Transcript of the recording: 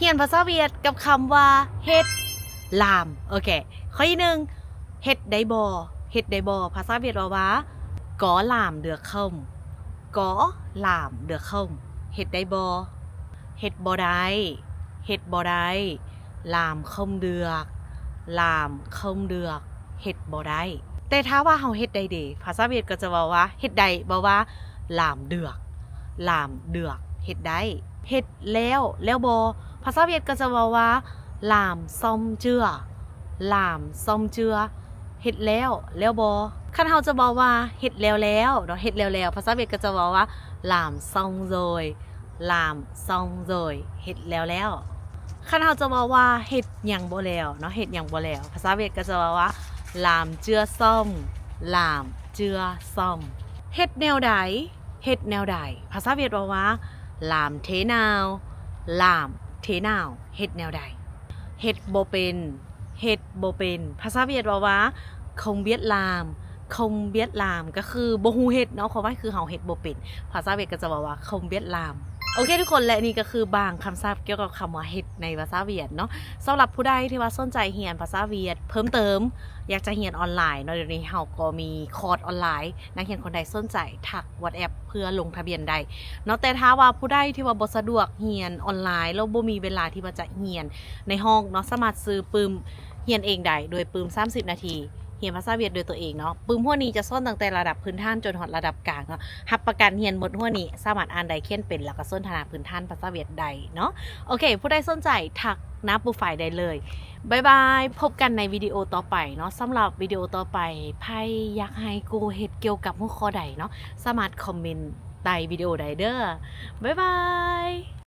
ຮຽນພາສາຫວຽດກັບຄຳວ່າເຮັດ. ລາມ. ໂອເຄ. ຂໍ້ທີໜຶ່ງ ເຮັດໄດ້ບໍ່? ເຮັດໄດ້ບໍ່? ພາສາຫວຽດເວົ້າວ່າ Có làm được không? Có làm được không? ເຮັດໄດ້ບໍ່? ເຮັດບໍ່ໄດ້. ເຮັດບໍ່ໄດ້. Làm không được. Làm không được. ເຮັດບໍ່ໄດ້. ແຕ່ຖ້າວ່າເຮົາເຮັດໄດ້ເດ ພາສາຫວຽດກໍຈະເວົ້າວ່າເຮັດໄດ້ ເວົ້າວ່າ làm được. Làm được. ເຮັດໄດ້. ເຮັດແລ້ວ ແລ້ວບໍ່? ພາສາຫວຽດກໍຈະເວົ້າວ່າ Làm xong chưa? Làm xong chưa? ເຮັດແລ້ວ ແລ້ວບໍ່? ຄັນເຮົາຈະເວົ້າວ່າເຮັດແລ້ວແລ້ວເນາະ ເຮັດແລ້ວແລ້ວ ພາສາຫວຽດກໍຈະເວົ້າວ່າ Làm xong rồi. Làm xong rồi. ເຮັດແລ້ວແລ້ວ. ຄັນເຮົາຈະເວົ້າວ່າເຮັດຫຍັງບໍ່ແລ້ວເນາະ ເຮັດຫຍັງບໍ່ແລ້ວ ພາສາຫວຽດກໍຈະເວົ້າວ່າ Làm chưa xong. Làm chưa xong. ເຮັດແນວໃດ? ເຮັດແນວໃດ? ພາສາຫວຽດເວົ້າວ່າ Làm thế nào? Làm thế nào? ເຮັດແນວໃດ? ເຮັດບໍ່ເປັນ. ເຮັດບໍ່ເປັນ. ພາສາຫວຽດເວົ້າວ່າ Không biết làm. Không biết làm ກໍຄືບໍ່ຮູ້ເຮັດເນາະ ຄວາມໝາຍຄືເຮົາເຮັດບໍ່ເປັນ. ພາສາຫວຽດກໍຈະເວົ້າວ່າ Không biết làm. ໂອເຄທຸກຄົນ ແລະນີ້ກໍຄືບາງຄຳສັບກ່ຽວກັບຄຳວ່າເຮັດໃນພາສາຫວຽດເນາະ. ສຳລັບຜູ້ໃດທີ່ວ່າສົນໃຈຮຽນພາສາຫວຽດເພີ່ມເຕີມ ຢາກຈະຮຽນອອນລາຍເນາະ ດຽວນີ້ເຮົາກໍມີຄອດອອນລາຍ. ນັກຮຽນຄົນໃດສົນໃຈທັກ WhatsApp ເພື່ອລົງທະບຽນໄດ້ເນາະ. ແຕ່ຖ້າວ່າຜູ້ໃດທີ່ວ່າບໍ່ສະດວກຮຽນອອນລາຍ ແລ້ວບໍ່ມີເວລາທີ່ວ່າຈະຮຽນໃນຫ້ອງເນາະ ສາມາດຊື້ປຶ້ມຮຽນເອງໄດ້ ໂດຍປຶ້ມສາມສິບນາທີ ຮຽນພາສາຫວຽດດ້ວຍຕົວເອງເນາະ. ປຶ້ມຫົວນີ້ຈະສອນຕັ້ງແຕ່ລະດັບພື້ນຖານຈົນຮອດລະດັບກາງເນາະ. ຮັບປະກັນຮຽນໝົດຫົວນີ້ ສາມາດອ່ານໄດ້ ຂຽນເປັນ ແລ້ວກໍສົນທະນາພື້ນຖານພາສາຫວຽດໄດ້ເນາະ. ໂອເຄ ຜູ້ໃດສົນໃຈທັກໜ້າໂປຣໄຟລ໌ໄດ້ເລີຍ. ບາຍບາຍ ພົບກັນໃນວິດີໂອຕໍ່ໄປເນາະ. ສຳລັບວິດີໂອຕໍ່ໄປ ໃຜຢາກໃຫ້ກູເຮັດກ່ຽວກັບຫົວຂໍ້ໃດເນາະ ສາມາດຄອມເມັນໃຕ້ວິດີໂອໄດ້ເດີ້. ບາຍບາຍ.